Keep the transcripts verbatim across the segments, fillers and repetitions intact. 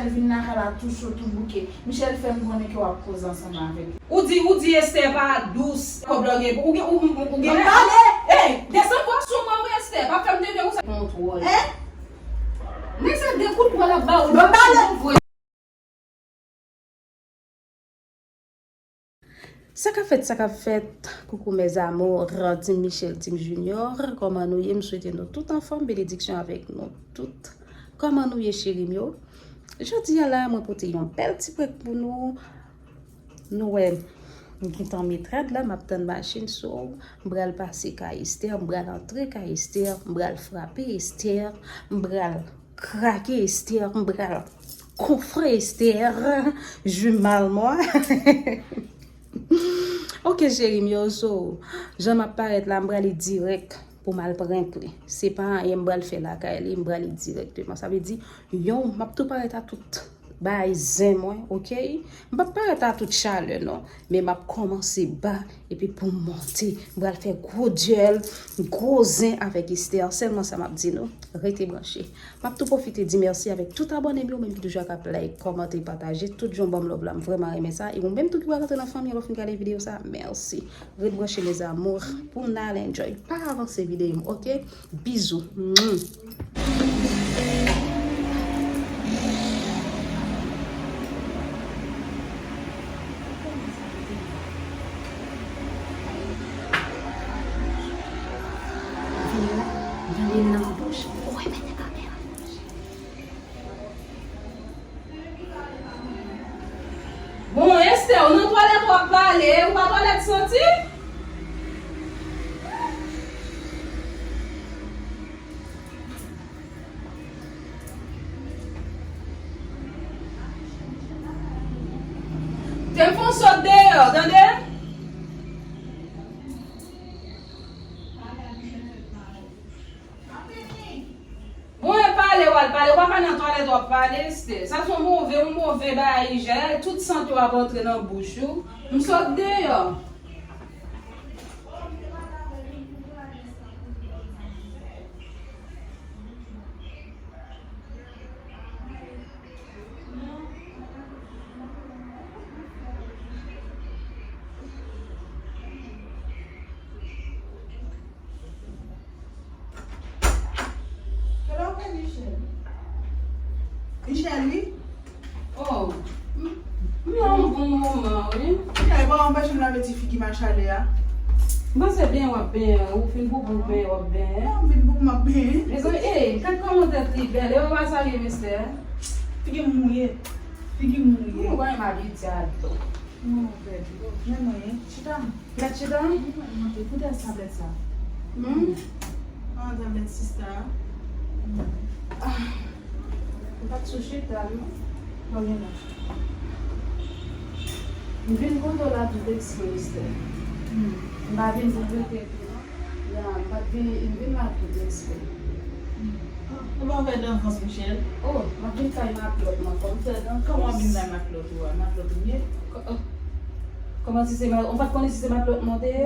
Michel vin lakay la tou cho, tou bouke. Michel fè m konnen ke w ap koze ansanm avèk li. Ou di, ou di Esther pa dous, kòb la w gen, ou gen, ou, ou, ou gen. Ban m pale! Ey, desann vwa sou mwen, wi, Esther. Pa fè m tande konsa. Kontwòl. Hein? Men se de kout pwa l ap ba ou. Ban m pale! Sa k ap fèt, sa k ap fèt? Coucou mes amours, Team Michel, Team Junior, kòman nou ye? M swete nou tout anfòm, benediksyon avèk nou tout. Kòman nou ye, cheri m yo? Jodi a la, mwen pote yon bèl ti prank pou nou. Nou wè, m gentan met rad la, m ap tann machin, so, m pral pase kay Esther, m pral antre kay Esther, m pral frape Esther, m pral krake Esther, m pral konfre Esther, jumal mwen. Ok, cheri m yo, so, jan m ap parèt la, m prale dirèk pou m al prank li. Se pa anyen m pral fè lakay li, m prale dirèkteman. Sa vle di, yon, m ap tou parèt a tout bagay zen mwen, ok? M p ap parèt a tout chalè, non. Men m ap kòmanse ba, epi pou m monte, m pral fè gwo dyèl, gwo zen avèk Esther. Sèlman sa m ap di nou, rete branche. M ap tou pwofite di mèsi avèk tout abòne m yo, menm ki toujou ap like, kòmante, pataje, tout jan w ban m love la, m vrèman renmen sa. E ou menm tou ki pral antre nan fanmi an lè w fin gade videyo sa, mèsi. Ret branche, mes amours, pou n al enjoy. Pa avanse videyo m, ok? Bizou. Mwah. Bon, Esther, ou nan twalèt w ap pale, ou pa twalèt santi? Te m fè yon sòt deyò, tande? Bon, e pale w al pale, w pa ka nan twalèt w ap pale, Esther. Sa se yon move, yon move bagay, ijè, tout sant yo ap antre nan bouch ou. M sot deyò. Hello, Michel. Michel, wi. Oh, m, m nan yon bon moman, wi. Michel, pa anpeche m lave ti figi m a chalè a. M panse benyen w ap benyen, ou fin poupou benyen w ap benyen. Non, m fin poupou m ap benyen. Mezanmi, ey, gad kòman tèt li bèl, e ou pa salye Esther. Figi m mouye. Figi m mouye. Ou konnen m abitye a dlo. Non, bèl. Men mwen, chita. Mèt chita? Wi, mwen monte. Koute tablèt sa. Hmm? Ah, tablèt sista. Ah. Ou pa t sou chita, non? Bon, gen la. M vin kote w la tout eksprè, Esther. Hmm. M pa vin pou rete tou, non. Ya, m pa t vin, m vin la tout eksprè. Hmm. Ou pa fè dan fòs, Michel? Oh, m ap vin kay matlòt mwen, kòm fè dan fòs. Kòman w ap vin kay matlòt ou a? Matlòt ou ye? Kò-, oh. Kòman si se ma-, ou pa t konnen si se matlòt mwen te ye?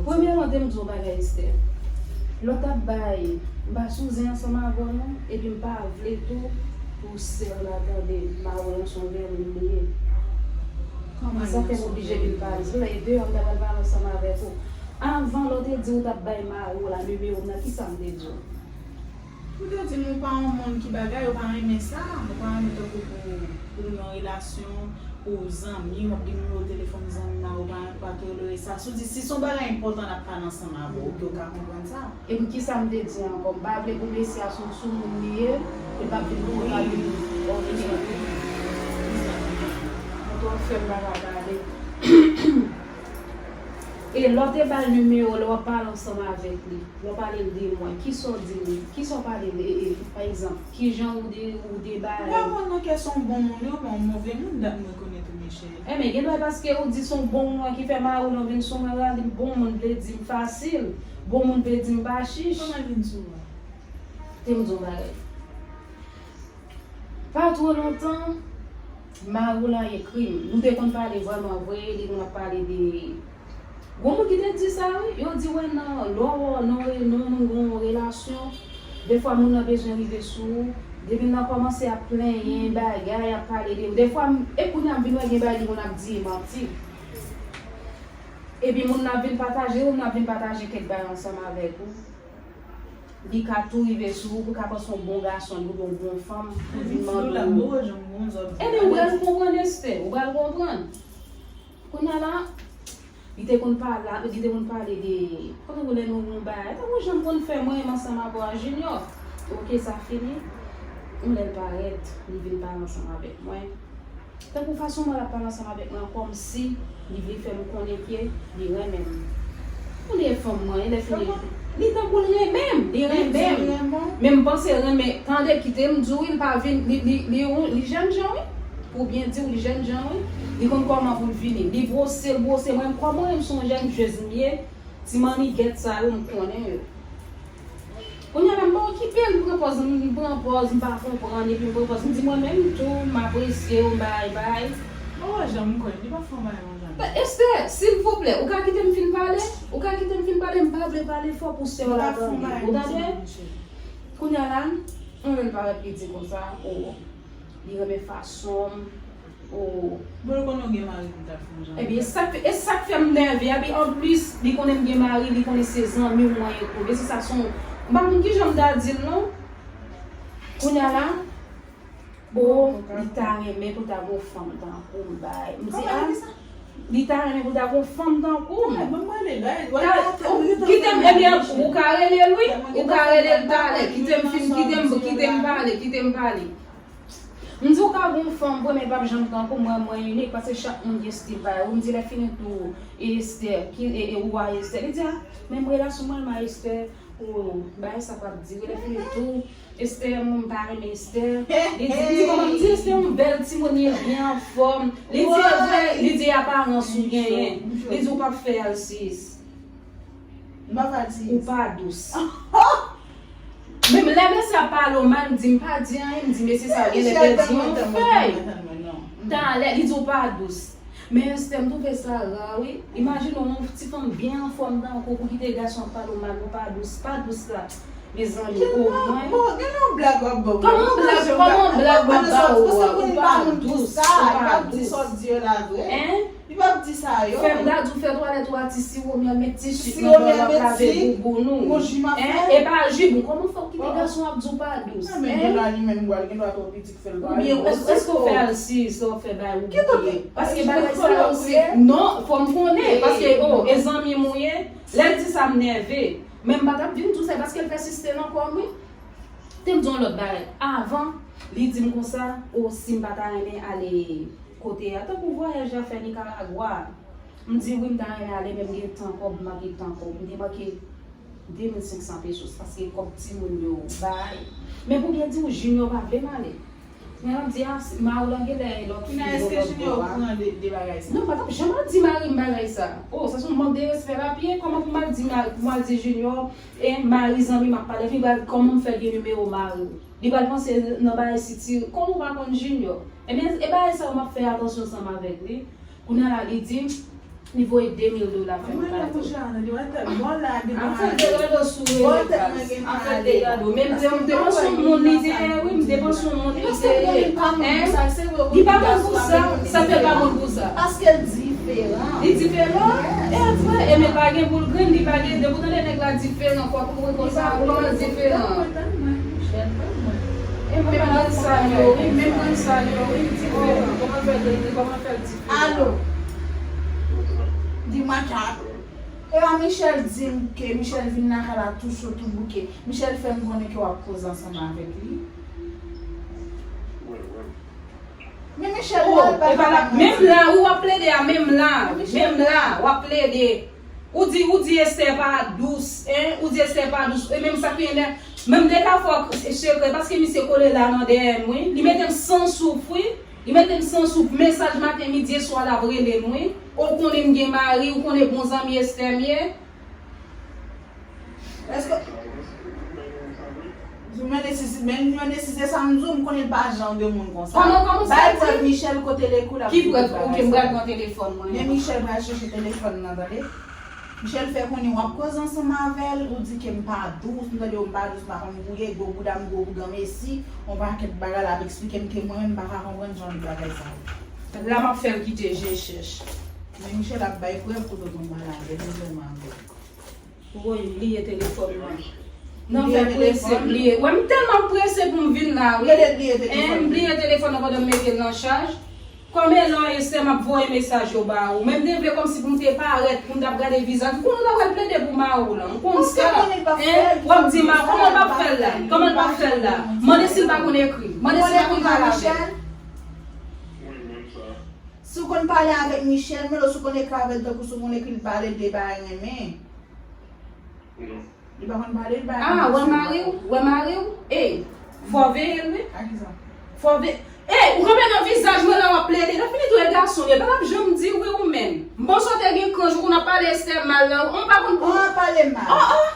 Premyèman, te m di w yon bagay, Esther. Lè w t ap bay, m pa sou zen ansanm avè w non, epi m pa vle tou pou sè w la tande, mawo l se yon vèmin li ye. Sa fè m oblije vin pale. Se lè deyò m ta pral pale ansanm avèk ou. Anvan lè w te di w t ap bay mari w la nimewo m nan, kisa m te di w? Ou te di m ou pa yon moun ki bagay, ou pa renmen sa, ou pa renmen tankou pou, pou nou nan relasyon, pou zanmi, w ap gen nimewo telefòn zanmi m nan, ou pa, ou pa tolere sa. Si w di, si se yon bagay enpòtan n ap pale ansanm avè w, ok, ou ka konprann sa. E poukisa m te di ankò, m pa vle pou mesye a se yon soumoun li ye, e l p ap vin pou l pa vin. Ok. Mwen twò fè m pa ka pale. E lè w te ba l nimewo, lè w ap pale ansanm avèk li, lè w pale l de mwen, kisa w di li? Kisa w pale l, e, e, pa egzanp, kijan ou de, ou de ba l? Ou pa konn nan kè se yon bon moun, yo, men yon move moun, dat m rekonèt ou, Michel. Enben, gen dwa paske ou di se yon bon moun ki fè mari w lan vin sou mwen, rale m bon moun vle di m fasil, bon moun vle di m pa chich. Kòman l vin sou ou a? Te m di w yon bagay. Pa twò lontan, mari w lan ekri m. Nou te konn pale vrèman vre, li konn ap pale de Gon moun ki te di sa, wi. Yo di, wè, nan, lè w wè nan, nan yon moun gen yon relasyon, defwa moun nan bezwen rive sou ou, Depi l nan kòmanse ap plenyen bagay, ap pale de ou. Defwa, m- e kounye a m vin wè gen bagay li konn ap di manti. Epi moun nan ap vin pataje, ou nan ap vin pataje kèk bagay ansanm avèk ou. Li ka tou rive sou ou pou ka panse yon bon gason, li oubyen yon bon fanm, pou l vin mande ou. Epi ou pral konprann, Esther, ou pral konprann. Kounye a la, li te konn pale, li te konn pale de, kote ou lè nou yon bagay, tankou jan m konn fè mwen menm ansanm avè w a Junior. Ok, sa fini. Yon lè l parèt, li vin pale ansanm avèk mwen. Tankou fason mwen l ap pale ansanm avèk mwen an, kòmsi li vle fè m konnen ke li renmen m. Kounye fanm mwen, lè fini, li tankou l renmen m, li renmen m. Men m panse renmen, tande, kite m di w, wi, li pa vin, li, li, li, li jèn jan, wi. Pou byen di w, li jèn jan, wi. Li konn kòman pou l vini. Li bwose, l bwose mwen, kòman m se yon jèn jèz m ye, ti mannigèt sa yo, m konnen yo. Kounye a la, m pa okipe l, m pran pòz, m pran pòz, m pa konprann, epi m pran pòz, m di mwen menm tou, m apresye w, bay, bay. Bon, jan m kwè, li pa fè yon bagay konsa. Esther, silvouplè, ou ka kite m fin pale? Ou ka kite m fin pale? M pa vle pale fò pou sè w la tande. Ou tande? Kounye a la, yon lè l parèt li di konsa, o, li renmen fason m, o. Bon, l konnen w gen mari pou l ta fè yon jan. Ebyen, e sa k fè, e sa k fè m nève a, epi anplis, li konnen m gen mari, li konnen se zanmi mwen ye tou. Men se sa, se yon, m pa konn kijan m ta di l non. Kounye a la, o, li ta renmen pou l ta gen yon fanm tankou m bay. M di, a, li ta renmen pou l ta gen yon fanm tankou m. Kite m, ebyen, ou ka rele l, wi. Ou ka rele l talè. Kite m fin, kite m, kite m pale, kite m pale. M di w ka gen yon fanm vre, men l p ap janm tankou mwen, mwen inik, paske chak moun gen estil pa yo. M di lè fini tou, e Esther, ki, e, e ou a Esther. Li di, a, menm relasyon mwen, mwen a Esther, o, bagay sa p ap dire. Lè fini tou, Esther, mwen m pa renmen Esther. Li di, m di, kòman m di Esther, yon bèl timoun, li byen anfòm. Li di, e vre, li di, aparans ou genyen. Li di, ou p ap fè L sis. M pa va di. Ou pa dous. Menm lè mesye ap pale w mal, m di, m pa di anyen, m di, mesye sa genlè pèdi yon fèy. Talè, li di w pa dous. Men Esther, m twouve sa ra, wi. Imajine w, yon ti fanm byen anfòm tankou w pou kite gason ap pale w mal, ou pa dous, pa dous la. Mezanmi, omwen. Bon, gen yon blag w ap ban m. Kòman blag, kòman blag m ap ba w a? Ou pa dous, ou pa dous. Li p ap di sa yo. Fè m ta di w fè twalèt ou a ti siwo myèl, met ti chik nan dlo w, l ap lave bouboun ou. Hein? E pa ji bon, kòman fòk kite gason ap di w pa dous? Hein? Oubyen èske w fè L sis lè w fè bay ou bouke? Paske bagay sa yo se, non, fò m konnen, paske, o, e zanmi m ou ye, lè l di sa m nève. Men m pa t ap vin di w sa, paske l pèsiste nan kò m, wi. Te m di w yon lòt bagay. Avan, li di m konsa, o, si m pa ta renmen ale kote a, tankou vwayaj l ap fè Nicaragua. M di wi, m ta renmen ale, men m gen tan kòb, m manke tan kòb. M te manke de mil senk san pesos, paske kòb timoun yo bay. Men pou byen di w, Junior pa vle m ale. Men l ap di, a, mari w lan genlè e lòt fi yo lòt bò a. Èske Junior okouran de, de bagay sa? Non, m pa t ap janm al di mari m bagay sa. O, sa se yon mank de respè l ap ye. Kòman pou m al di mari, pou m al di Junior, e mari zanmi m ap pale, epi l pral, kòman m fè gen nimewo mari w? Li pral panse nan bagay sitire. Kòman w pa konn Junior? Ebyen, e bagay sa yo m ap fè atansyon ansanm avèk li. Kounye a la, li di, li voye de mil dola fè m kado. Afè de gado sou rele Kaz. Afè de gado. Men m te, m te panse yon moun li te ye, wi, m te panse yon moun li te ye. Hein? Li pa konn pou sa. Sa fè l pa konn pou sa? Paske l diferan. Li diferan? E vre, e men pa gen boul grenn, li pa gen, depi w tande nèg la diferan, fòk ou wè konsa, ou kòman l diferan? E menm grenn sa yo, wi, menm grenn sa yo, wi, diferan. Kòman fè l, kòman fè l diferan? Alo. Di mwen sa. E a Michel di m ke Michel vin lakay la tou cho, tou bouke. Michel fè m konnen ke w ap koze ansanm avèk li. Men Michel, oh, epa la, menm la, wi, w ap plede a, menm la, menm la, w ap plede. Ou di, ou di Esther pa dous, hein? Ou di Esther pa dous. E menm sa k pi enève, menm de ka fè w sekrè, paske misye kole la nan dèyè m, wi. Li mete m san souf, wi. Li mete m san souf. Mesaj maten, midi e swa, l ap rele m, wi. Ou konnen m gen mari, ou konnen bon zanmi Esther m ye. Èske, mwen mande si, men mwen mande si se sa m di w, m konnen l pa jan de moun konsa. Kòman, kòman sa? Bay prèv Michel kote l ekri l ap di tout bagay sa. Ki prèv? Ok, m pral pran telefòn mwen. Men Michel pral chèche telefòn nan, tande. Michel fè konnen w ap koze ansanm avè l, ou di ke m pa dous, m tande w m pa dous, m pa konn gouye, gwo bouda m, gwo granmesi, yon pakèt bagay l ap eksplike m ke mwen menm m pa ka konprann jan de bagay sa yo. La m ap fè l kite je chèch. Men Michel ap bay prèv kote w konn pale avè l, m vrèman avè l. Woy, m bliye telefòn mwen. Nan fè prese, m bliye. Wè, m tèlman prese pou m vin la, wi. Mete bliye telefòn. Hein, m bliye telefòn nan pandan m mete l nan chaj. Kòm e lò Estè, m ap voye mesaj yo ba ou. Men m te vle kòmsi pou m te parèt, pou m t ap gade vizaj. M konn ou ta pral plede pou mari w lan. M konn sa. Hein, w ap di mari, kòman l p ap fè l la? Kòman l p ap fè l la? Mande si l pa konn ekri. Mande si l pa konn pale avè l. Si w konn pale avèk Michel, men lè si w konn ekri avè l tankou si w konn ekri l pale de bagay renmen. Li pa konn pale, li pa konn. Ah, wè mari w, wè mari w. Ey, fò w veye l, wi. A kisa? Fò w veye. Ey, ou kanpe nan vizaj mwen la, w ap plede. Lè fini tou, e gason li ye. Pa t ap janm di wi ou menm. M panse w te gen kran, jou w konn ap pale Estè mal la. Ou pa konn. Ou pa pale mal. Oh, oh.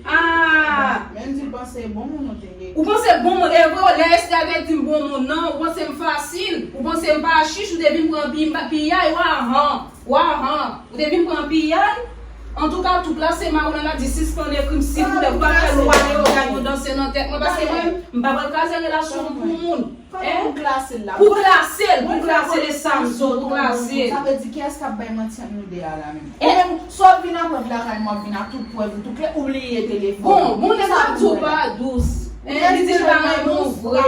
Ah! Men m di l panse bon moun ou te ye. Ou panse bon moun, e vre, lè Estè te di m bon moun nan, ou panse m fasil, ou panse m pa chich, ou te vin pran pi-, piyay, wahan, wahan, ou te vin pran piyay. Antouka, tou plase mari w lan, l ap di sispann ekri m, silvouplè, pou pa fè lwa yo, gad yon danse nan tèt mwen, paske mwen, m pa pral kraze relasyon m pou moun. Kòman pou klase l la? Pou klase l, pou klase l, e sa m di w, pou klase l. Sa vle di kiyès k ap bay manti ant nou de a la menm? Ou menm, si w ap vin ak prèv lakay mwen, w ap vin ak tout prèv ou, tout klè, ou bliye telefòn. Bon, bon, nèg la di w pa dous. Hein, li di l pa renmen w vre.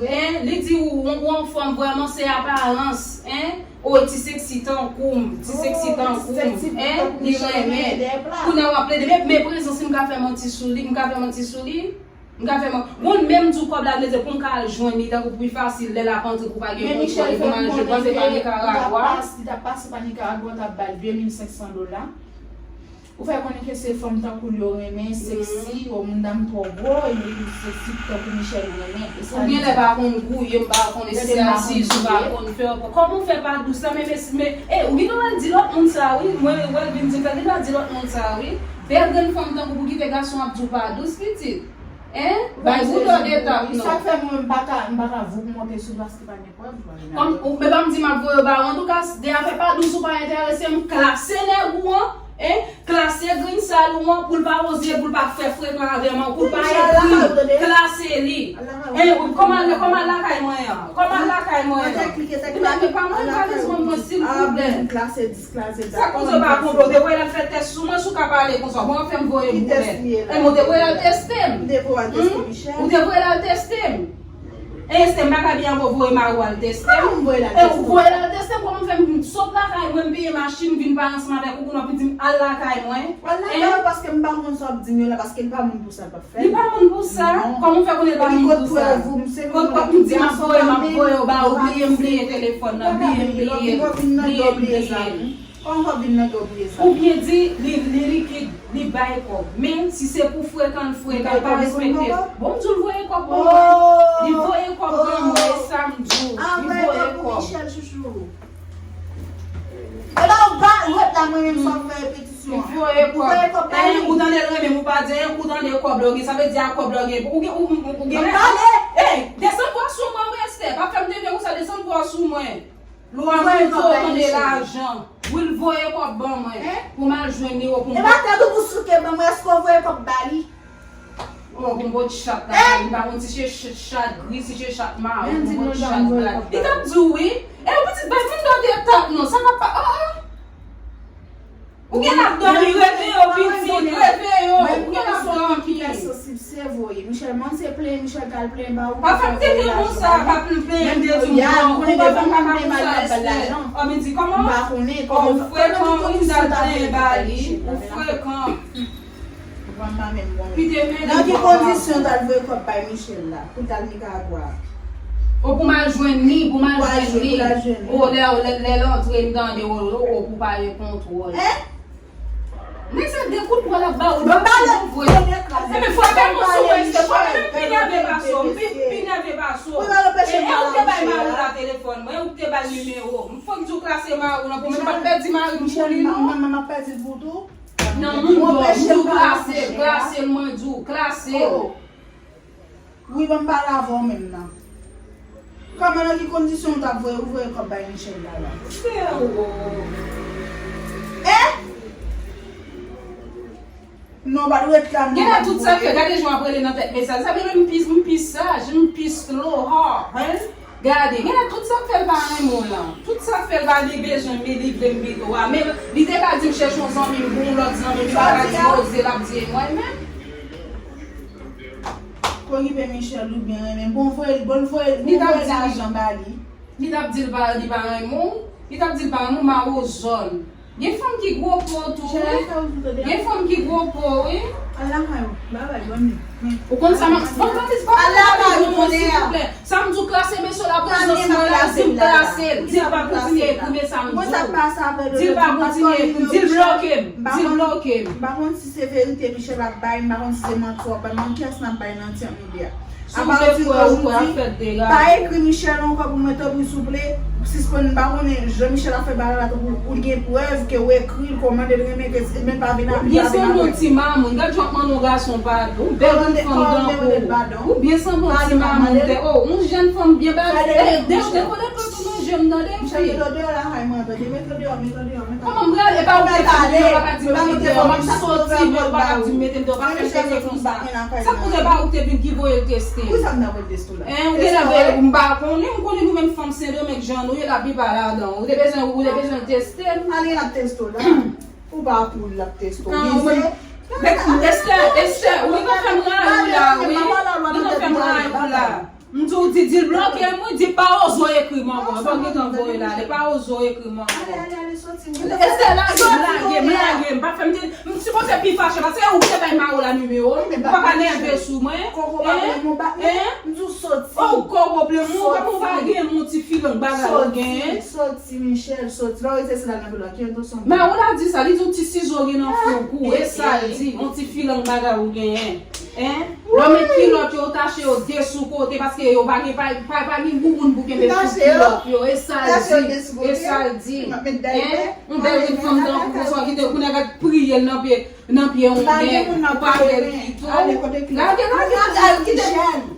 Hein, li di w, ou, ou anfòm vrèman, se aparans. Hein, o, ti seksi tankou m, ti seksi tankou m. Hein, li renmen. Kounye a w ap plede, men, men prezans li, m ka fè manti sou li, m ka fè manti sou li. M ka fè mwen. Moun menm di w kòb la, vle di pou m ka al jwenn li, tankou pi fasil, lè l ap antre pou pa gen kontwòl, pou m al jwenn, panse pa Nikaragwa. Li t ap pase pa Nikaragwa, t ap ba l de mil senk san dola. Ou fè konnen ke se fanm tankou l yo renmen, seksi, o moun dam twò gwo, e li seksi tankou Michel renmen. E sa li di. Ou gen lè pa konn gouye, m pa konn eseye asiz, ou pa konn fè, kòman w fè pa dous la, men, men, men, e, ou gen dwa al di lòt moun sa, wi, mwen, Welvin di m sa, gen dwa di lòt moun sa, wi. Bèl grenn fanm tankou pou kite gason ap di w pa dous, pitit. Hein? Bay bout òd etap non. Sa k fè mwen menm m pa ka, m pa ka voup monte sou plas ki pa gen prèv, m pa gen. Kòm, ou, men pa m di m ap voye yo ba ou. Antouka, de afè pa dous ou pa enterese m, klase nèg ou an, hein? Klase grenn sal ou an, pou l pa oze, pou l pa fè frekan avè m, pou l pa ekri, klase li. Hein, kòman, kòman lakay mwen an? Kòman lakay mwen an? Li pa, li pa mwen, li pa bezwen mwen, silvouplè. Sa koze pa konplo, ou te voye l al fè tès sou mwen, si w ka pale konsa, bon, w ap fè m voye m pou mèt. E mwen, ou te voye l al teste m. Ou te voye l al teste m. E Estè, m pa ka byen anvan w voye mari w al teste m. E ou voye l al teste m, kòman m fè m sot lakay mwen, m peye machin, m vin pale ansanm avèk ou, kounye a w ap di m al lakay mwen. Al lakay ou paske m pa konn sa w ap di m yo la, paske l pa moun pou sa l pa Li pa moun pou sa. Kòman w fè konnen l pa moun pou sa? Kot, kot m di m ap voye, m ap voye w ba ou, bliye m bliye telefòn nan, bliye m bliye, bliye m bliye. Oubyen di li, li likid, li bay kòb. Men si se pou frekan, l frekan, l pa respekte. Bon, m di w l voye kòb ban mwen. Li voye kòb ban mwen, e sa m di w. Li voye kòb. Epa ou pa ret la mwen menm sa m fè repetisyon an. Ou voye kòb. Ou voye kòb ba li. Ou tande l renmen m, ou pa di anyen, ou tande kòb la w gen, sa vle di a kòb la w gen. Ou gen, ou, ou, ou gen. Mwen pale. Ey, desann vwa sou mwen, wi, Estè. Pa fè m tande konsa, desann vwa sou mwen. Lwa mwen tou tande lajan. Wi, l voye kòb ban mwen. Pou m al jwenn li, pou m. Epa tèt ou pou souke ban mwen, èske w voye kòb ba li? Oh, pou m pot chat la, li pa konn si se ch-, chat gri, si se chat mawon, pou m pot chat la. Li t ap di w wi. E yon pitit bay vin dòt etap non, sa k ap pa, oh, oh. Ou gen l ap dòmi, reveye w pitit, reveye w. Ou gen l ap dòmi. Michel, man se plenyen, Michel t al plenyen ba ou. Pa fè m tete konsa, pa plenyen, m te di w non, ou pa fè m papa konsa, Estè. Oh, men di kòman? Ou frekan, wi, m t al plenyen ba li, ou frekan. Nan ki kondisyon w t al voye kòb bay Michel la, pou l t al Nikaragwa a? O pou m al jwenn li, pou m al jwenn li. O lè, lè, lè l antre, m tande, o, o, o pou pa gen kontwòl. Men se de kout pwen l ap ba ou, de kout pwen vre. Ebyen, frape m sou mwen, se frape m pi nève pase w, pi, pi nève pase w. E, e ou k te bay mari w la telefòn mwen, e ou k te bay nimewo m. Fòk di w klase mari w lan pou mwen, m pa t pèdi mari m pou li non. Nan moun dòmi, di w klase l, klase l, mwen di w, klase l. Wi, ban m pale avè w menm nan. Kòman, nan ki kondisyon ou t ap voye, ou voye kòb bay Michel la la? Eh? Non, pa dwe ret la, non. Genlè tout sa k fè, gade jan w ap rele nan tèt mesaj. Sa vle di m pi, m pi saj, m pi slow, ha, hein? Gade, genlè tout sa k fè l pa renmen w lan. Tout sa k fè l pa li bezwen m, li vle m pito a. Men li te ka di m chèche yon zanmi m pou yon lòt zanmi m, li pa ka di Rose, l ap di e mwen menm. Okipe Michel ou byen renmen. Bon, voye l, bon, voye l, bon, voye lajan ba li. Li t ap di l pa, li pa renmen w. Li t ap di l pa renmen w, mawozòn. Gen fanm ki gwo po tou, wi. Gen fanm ki gwo po, wi. Al lakay ou. Babay, bòn nwi. Ou konn sa m ap, bon, Francis, pa pale avèk nou, silvouplè. Sa m di w, klase mesye la, prezans mwen la, di m klase l. Di l pa kontinye ekri, men sa m di w. Di l pa kontinye ekri, di l bloke m, di l bloke m. M pa konn si se verite Michel ap bay, m pa konn si se manti w ap bay, men kiyès n ap bay nan tèt nou de a? Si w vle kwè, ou kwè, ap fèt deja. Pa ekri Michel ankò pou mwen, tanpri, souple. Sispann, m pa konnen jan Michel ap fè bagay la, tanpri ou gen prèv ke w ekri l, ke w mande l renmen, ke, men pa vin ap, li pa vin avè l. Ou byen sanble yon ti mamoun, gad jan w ap mande yon gason padon, yon bèl fanm tankou w. Ou byen sanble yon ti mamoun, tè, oh, yon jèn fanm byen bèl. Eh, de, dekonèt ou tou nan je m, tande, fi. Kòman m prale? E pa ou ki te di m, yo pa ka di m mete m deyò, m ap soti, men yo pa ka di m mete m deyò, pa fè m teste konsa. Sa k koze pa ou ki te vin ki voye l teste m? Poukisa m ta voye l teste w la? Hein, ou genlè veye m, m pa konnen, m konnen nou menm fanm Sendomeng jan nou ye, l ap byen pa ladan. Ou te bezwen, ou te bezwen teste m. Ale l ap teste w la. Ou pa pou l ap teste w. Esther, Esther, ou gentan fè m rayi w la, wi. Ou gentan fè m rayi w la. M di w, di, di l bloke m, wi, di pa ozo ekri m ankò. Fò m gentan voye l ale, pa ozo ekri m ankò. Ale, ale, ale, soti. Esther, lage m, lage m, lage m, pa fè m di, m sipoze pi fache, paske ou te bay Marola nimewo m, ou pa ka nève sou mwen. Hein? Hein? M di w soti. Oh, ou kò pwoblèm, ou pa gen yon ti filang bagay ou genyen. Soti, Michel, soti. Lè w rete sila nan vil la, ki entansyon w gen? Marola di sa, li di yon ti sizo gen nan fon kou, e sa l di, yon ti filang bagay ou genyen. Hein? Lè w met kilòt yo, ou tache yo de sou kote, paske yo pa gen, pa, pa, pa gen bouboun pou kenbe sou kilòt yo. E sa l di, e sa l di. Hein? Yon bèl fanm tankou w, sa w kite pou nèg ap priye l nan pye, nan pye yon nèg, ou pa fè l pito. Lage, lage, lage, kite.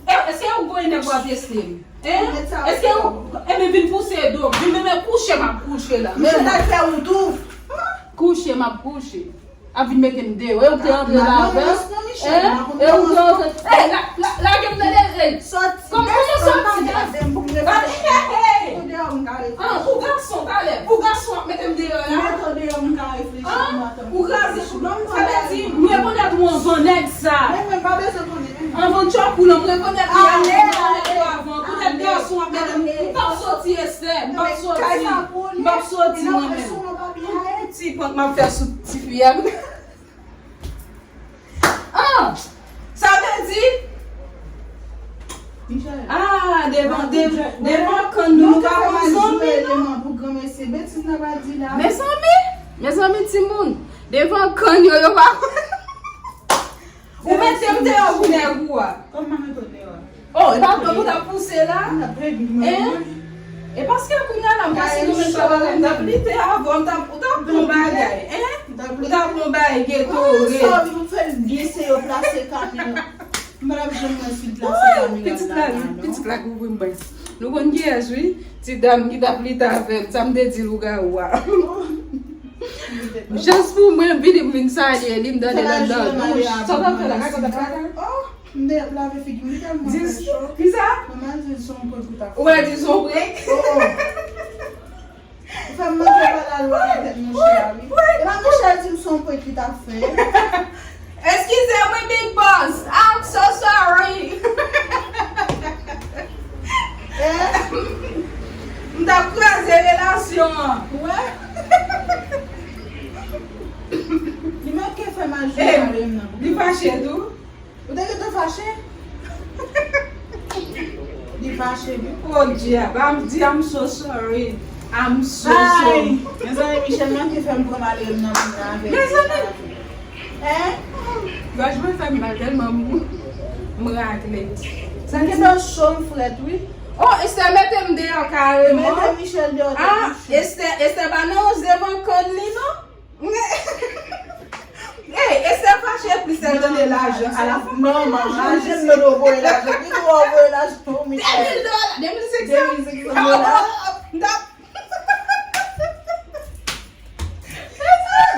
E, èske ou konn nèg w ap teste m? Hein? Èske ou, ebyen vin pouse do m, vin menm kouche m ap kouche la. Men sa fè ou tou. Kouche m ap kouche. Ap vin mete m deyò. E ou te antre la avè l? Hein? E ou te antre? Hey, la, la, lage m tande, hey. Soti. Kòman pou soti? Gade, hey, hey, hey. Pou gason, talè. Pou gason ap mete m deyò la. Mete w deyò, m ka reflechi pou m atann. Ou kraze chou. Sa vle di, m rekonèt ou anvan nèg sa. Men mwen pa bezwen konnen. Anvan tchòk ou lan, m rekonèt li avan, m rekonèt ou avan. Poutèt gason ap mete m, m p ap soti, Esther, m p ap soti. M p ap soti mwen menm. Ti prank m ap fè sou tifi a. Ah! Sa vle di, ah, devan, devan, devan kann nou, nou pa konn zanmi, non. Mezanmi, mezanmi, timoun, devan kann yo, yo pa konn. Ou mete m deyò pou nèg ou a. Kòman mete w deyò a? Oh, e pa ou t ap pouse la? Hein? E paske kounye a la, m pase nou menm sa la, m t ap lite avè w, m t ap, ou t ap bon bagay, hein? Ou t ap bon bagay, geto, red. Sa w vin fè l byen se yo plase Camila. M pa t ap janm wè si l plase Camila. Pitit la, pitit la kouvri m byen. Nou konn kiyès, wi? Ti dam ki t ap lite avè m, sa m te di lougawou a. Jis pou mwen, vini pou vin salye li, m tande l anndan douch. Sa w t ap fè la? Kaka, kaka. M te ap lave figi m, li tèlman fè cho. Kisa? Mwen al di l se yon prank ou t ap fè. Ou al di l se yon prank? Oh, oh. Ou fè m manke pale a lwa nan tèt monchè a, wi. E pa monchè a di m se yon prank li t ap fè. Eskize mwen, Big Boss. I'm so sorry. Eh? M t ap kraze relasyon an. Ou wè? Li manke fè m al jwe pale m nan. Li fache tou? Ou te gentan fache? Li fache, wi. Oh, dyab, I'm, di, I'm so sorry. I'm so sorry. Mezanmi, Michel manke fè m pran malere m nan pou mwen avè. Mezanmi! Hein? Gòj mwen fè m mal tèlman m, m rakle. Sa gentan cho, m frèt, wi. Oh, Esther mete m deyò kareman. Mete Michel deyò tou. Ah, Esther, Esther pa nan wòz devan kann li, non? Esther, Hey, Esther fache plis lè l tande lajan. A la fin, manman, manje m nan voye lajan. Ki tou voye lajan pou Michel? De mil dola, de mil senk san. De mil senk san dola. M t ap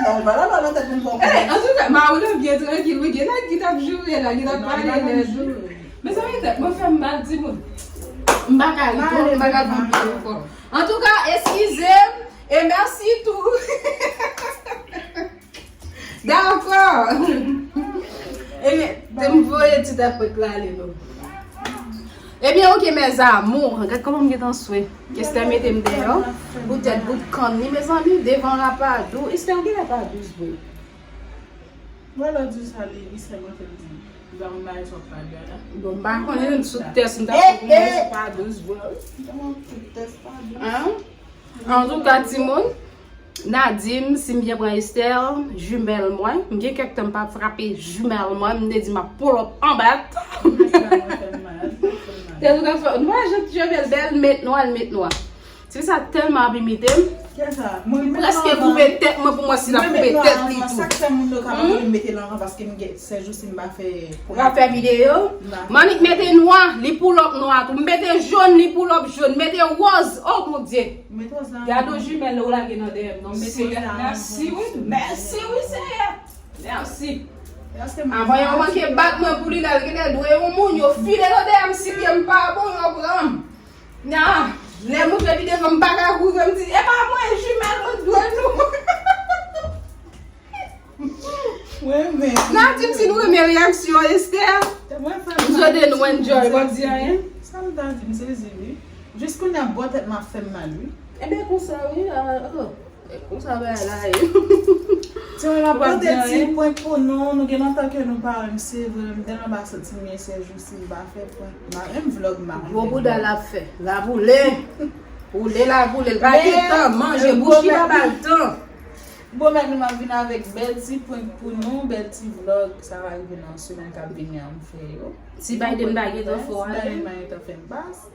Non, pa la pa nan tèt mwen poko. Hey, antouka, Marilyn byen trankil, wi, gen nèg ki t ap joure la, ki t ap pale nèt. Mezanmi, tèt mwen fè m mal, timoun. M pa ka ri twòp, m pa ka pran pye ankò. Antouka, eskize m, e mèsi tou. Dakò. Ebyen, te m voye ti tapwèt la ale non. Ebyen, oke, mes amours. Gad kòman m gentan swe. Esther mete m deyò. Poutèt bout kann li, mezanmi, devan rapadou. Esther, ou genlè pa dous vre. Mwen lè w di sa, li, li sèlman fè l di. Li pa konn bagay sa w ap pale a la. Bon, m pa konnen, m sou tès, m ta fè pou mwen, se pa dous vre. Kòman sou tès pa dous? Hein? Antouka, timoun, Nadim, si m byen pran Esther, jimèl mwen. M gen kèk tan m pa frape jimèl mwen, m te di m ap pull up anba. Tèl ou ka fè, nou pa jan cheve l bèl, met nwa, l met nwa. Ti fi sa tèlman ap imite m. Li prèske koupe tèt mwen pou mwen si l ap koupe tèt li tou. Sa k fè moun yo ka pa vle mete l anvan paske m gen, sèjousi m pa fè pwen. Pa fè videyo. Manik mete nwa, li pull up nwa tou. M mete jòn, li pull up jòn. Mete wòz, oh Bondye. Gade yon jimèl ou lage nan dèyè m non. M mete, mèsi wi, mèsi wi Senyè. Mèsi. Avan yo manke bat mwen pou li la, l genlè dwe yon moun, yo file nan dèyè m, si pye m pa bon, yo pran m. Nan, lè m rive pi devan, m pa ka kouri, m di, e pa mwen, jimèl mwen dwe nou. Mwen menm. Nadim, si nou renmen reyaksyon Esther, m swete nou enjoy, pa di anyen. Sa m ta di, m sezi wi. Jis kounye a bò tèt m ap fè m mal wi. Ebyen konsa wi, a, oh, e konsa bagay la ye. Ti mwen ap pote ti prank pou nou, nou gen lontan ke nou pa wè m, se vre, m tèlman pa santi m byen sèjousi, m pa fè prank, m pa menm vlog, m pa konn fè vlog. Gwo bouda l ap fè, la boule. Boule la boule, l pa gen tan, manje bouch li pa ba l tan. Bon, mèt nou, m ap vin avèk bèl ti prank pou nou, bèl ti vlog, sa va rive nan semèn k ap vini an, m fè yo. Si Biden pa gentan fè w ale. Si Biden pa gentan fè m pas.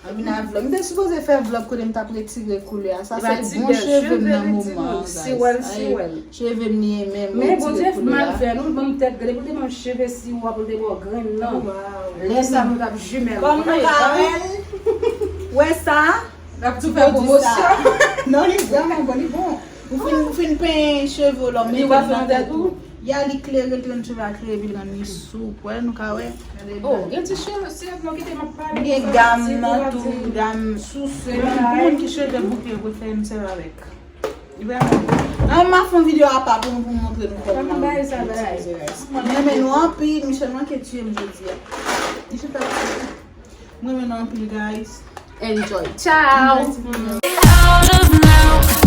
M ap vin avèk vlog. M te sipoze fè vlog kote m t ap retire koulè a. Sa se bon cheve m nan moman an, guys. Ay, cheve m li ye menm, m retire koulè a. Men Bondye mal fè nou, l ban m tèt grenn, pou l te ban m cheve siwa, pou l te ba w grenn nan. Lè sa nou t ap jimèl. Kòm nou ka wè l. Wè sa? L ap tou fè pwomosyon. Non, li vrèman bon, li bon. Ou fin, ou fin penyen cheve w la, ou mete l nan tèt ou. Ya, li klere, li rann cheve a klere, epi l rann li soup. Wè, nou ka wè. Gade. Oh, gen ti cheve, se avyon ki te m ap pale. Gen gam nan tou, gam. Souse. Pou moun ki cheve bouke, yo prefere m sèvi avèk. Li vrèman bon. An, m a fè yon videyo apa pou nou, pou m montre nou kòman. Mwen renmen nou anpil, Michel manke tiye m jodi a. Li chita. Mwen renmen nou anpil, guys. Enjoy. Ciao. Out of now.